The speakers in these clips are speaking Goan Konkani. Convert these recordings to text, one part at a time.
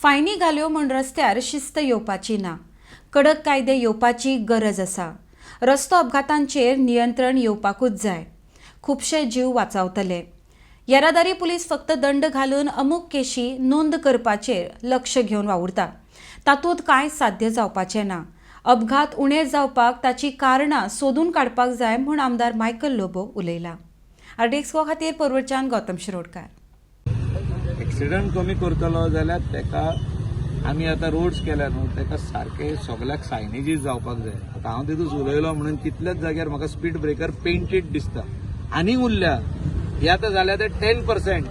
फायनी घाल्यो म्हूण रस्त्यार शिस्त येवपाची ना. कडक कायदे येवपाची गरज आसा. रस्तो अपघातांचेर नियंत्रण येवपाकूच जाय. खुबशे जीव वाचावतले. येरादारी पुलीस फक्त दंड घालून अमूक केशी नोंद करपाचेर लक्ष घेवन वावुरता. तातूंत कांय साध्य जावपाचें ना. अपघात उणे जावपाक ताची कारणां सोदून काडपाक जाय म्हूण आमदार मायकल लोबो उलयला. आरडीएक्स गोवा खातीर पर्वरच्यान गौतम शिरोडकार. एक्सिडंट कमी करतलो जाल्यार तेका आमी आतां रोड्स केल्या न्हू, तेका सारके सगल्याक सायनेजीस जावपाक जाय. आतां हांव तितूच उलयलो म्हणून कितल्याच जाग्यार म्हाका स्पीड ब्रेकर पेंटेड दिसता आनी उरल्या. हे आतां जाल्या ते 10%,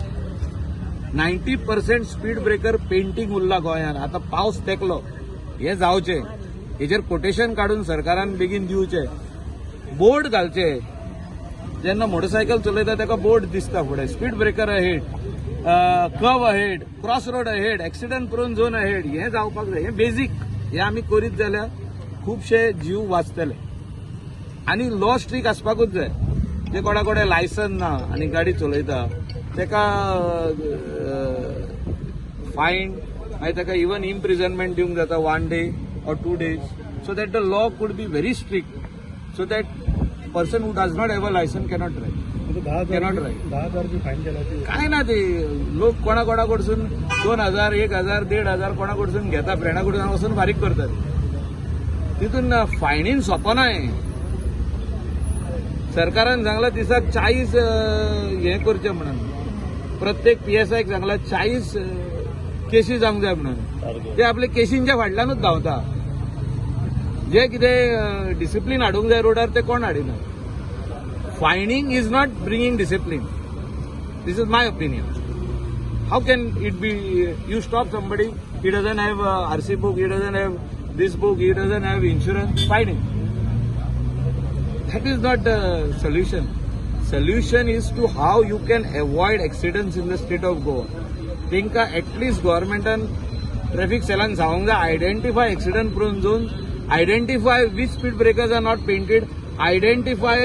90% speed breaker painting उरला गोंयान. आतां पावस तेकलो, हे जावचें. हेजेर कोटेशन काडून सरकारान बेगीन दिवचें, बोर्ड घालचे. जेन्ना मोटरसायकल चलयता ताका बोर्ड दिसता फुडें, speed breaker ahead, curve ahead, cross road ahead, accident prone zone ahead. हें जावपाक जाय. हें बेजीक. हें आमी करीत जाल्यार खुबशे जीव वाचतले. आनी लॉ स्ट्रीक आसपाकूच जाय. जे कोणा कडेन लायसन ना आनी गाडी चलयता ताका फायन, मागीर ताका इवन इम्प्रिजनमेंट दिवंक जाता, one day or 2 days, so that the law could be very strict, so that person who does not have a licence cannot drive. म्हणजे 10,000 Cannot drive. 10,000 बी फायन केला ती. काय ना, ते लोक कोणा कोणा कडसून 2000, 1000, 1500 कोणा कडसून घेता, फ्रेंडा कडसून वचून फारीक करतात. तितून फायनीन सोंपना हें. सरकारान सांगला दिसाक 40 हें करचें म्हणून. प्रत्येक पीएसआयक सांगला 40 केसी जावंक जाय म्हणून. ते आपले केशींच्या फाटल्यानूच धांवता. जे कितें डिसिप्लीन हाडूंक जाय रोडार, ते कोण हाडिना. Fining is not bringing discipline. This is my opinion. How can it be? You stop somebody, he doesn't have a RC book, he doesn't have this book, he doesn't have insurance, fine him. That is not the solution. Solution is to how you can avoid accidents in the state of Goa. तांकां एटलिस्ट गव्हर्मेंटान ट्रॅफिक सेलान सांगूंक जाय, identify accident prone zone, identify which speed breakers are not painted, identify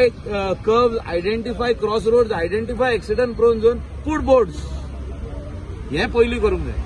curve, identify cross roads, identify accident prone zone, put boards. हें पयलीं करूंक जाय.